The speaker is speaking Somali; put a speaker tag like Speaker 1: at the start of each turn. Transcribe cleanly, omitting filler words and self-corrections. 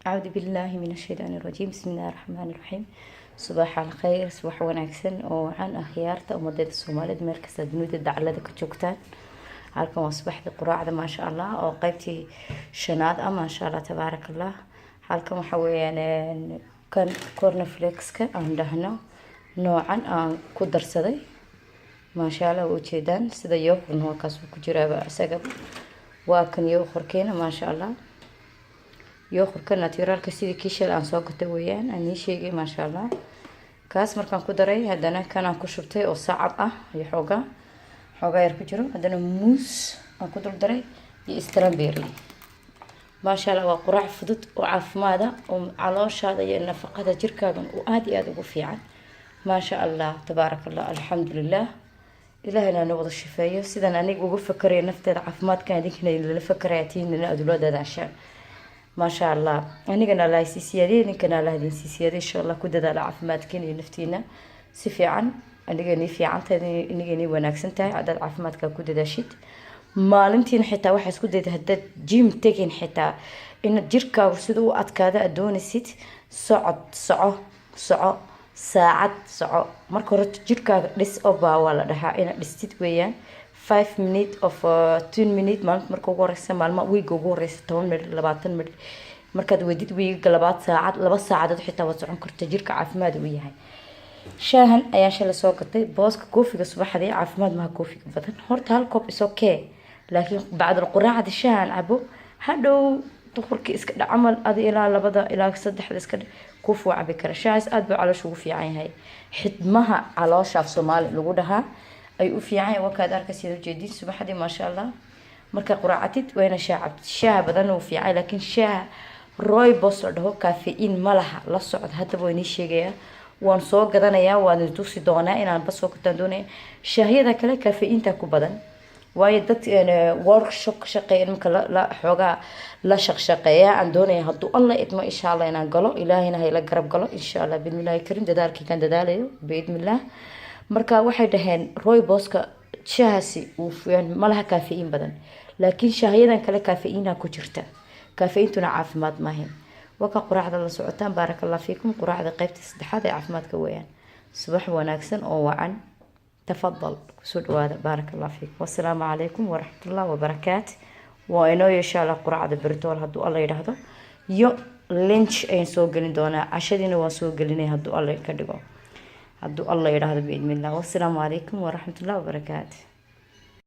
Speaker 1: Acuudu billaahi min ashaydaani rajiim. Bismi illaahi raxmaani raxiim. Subax alkhayr, subax wanaagsan oo wacan, akhyaarta ummadeeda Soomaaliyeed meel kasta dunida dacalada ka joogtaan. Halkan waa subaxdii quraacda, maasha Allah, oo qeybtii shanaad ah, maasha Allah, tabaaraka Allah. Halkan waxa weeyaan kan cornflakeska aan dhahno, noocan aan ku darsaday, maasha Allah. Waa ujeedaan sida yoghurtna waa kaas ku jiraaba isagaba. Waa kan yoghurtkeena, maasha Allah. Yoghurtka naturalka, sidii kii shalay aan soo gatay weeyaan, aan ii sheegay, maasha Allah. Kaas markaan ku daray, haddana kanaan ku shubtay oo sacab ah iyo xoogaa xoogaa yar ku jiro. Haddana muus aan ku dul daray iyo strawberry, maasha Allah. Waa quraac fudud oo caafimaada, oo calooshaada iyo nafaqada jirkaagan uu aada iyo aada ugu fiican, maasha Allah, tabaaraka Allah, alxamdulilah. Ilaahayna na wada shifeeyo. Sidaan aniga uga fakaraya nafteeda caafimaadkan, idinkana lala fakaraya tiinina aada ula dadaashaan, maasha Allah. Anigana Allah sii siyaadiye, idinkana Allah idin sii siyaadiye, insha Allah. Ku dadaala caafimaadkiina iyo naftiina si fiican. Aniga nii fiican tahay, iniga nii wanaagsan tahay haddaad caafimaadka ku dadaashid. Maalintiina xitaa waxaa isku dayda, haddaad gym tegin xitaa, inaad jirkaagu sida u adkaada aad doonaysid, socod soco, soco, saacad soco. Marka hore jirkaaga dhis oo baa waa la dhahaa inaad dhistid weeyaan. 5 minute of 10 minute maalinta marka ugu horeysa, maalma wiiga ugu horeysa 10 minute, 20 minute. Markaad wedid wiiga labaad, saacad, 2 saacadood xitaa waad socon karta. Jirka caafimaad uu yahay. Shaahan ayaan shalay soo gatay booska koofiga subaxdii. Caafimaad maha koofiga badan. Horta hal koob is okay, laakiin bacdal quraacda shaahan cabo, hadhow duhurkii iska dhac camal adi ilaa 2da ilaa 3da iska dha koofi waa cabi kara. Shaahaas aada buu caloosha ugu fiican yahay. Xidmaha caloosha, af Soomaali lagu dhahaa, ayuu u fiican yahay. Wakaad arka sida ujeedin subaxdii, maasha Allah. Markaa quraacatid waa ina shaah cabtid. Shaaha badan uu fiican, laakiin shaaha rooibos la dhaho caffeine ma laha, la socda. Haddaba waa inii sheegayaa, waan soo gadanayaa, waan idin tusi doonaa inaan ba soo gataan doonaya. Shaahyada kale caffeineta ku badan, waayo dad workshop ka shaqeeya iminka la xoogaa la shaqshaqeeya aan doonaya, hadduu Alla idmo, insha Allah, inaan galo. Ilaahayna hayla garab galo, insha Allah, biidnillahi karim. Dadaalkii dadaalayo, biidnillah. Marka waxay dhaheen rooiboska shaahaasi uu malaha caffeine badan, laakiin shaahyadan kale caffeinea ku jirta, caffeinetuna caafimaad maahin. Waa ka quraacda la socotaan, baaraka Allah fiikum. Quraacda qeybta saddexaad ee caafimaadka weeyaan. Subax wanaagsan oo wacan, tafadal, kusoo dhawaada, baaraka Allah fiikum. Wasalaamu calaykum waraxmatullah wabarakaat. Waa inoo insha Allah quraacda beritool, hadduu Alla yidhaahdo, iyo lunch ayaan soo gelin doonaa. Cashadiina waan soo gelinay, hadduu Alla ka dhigo, hadduu Alla yidhaahdo, biidnillah. Wasalaamu calaykum waraxmatullah wabarakaat.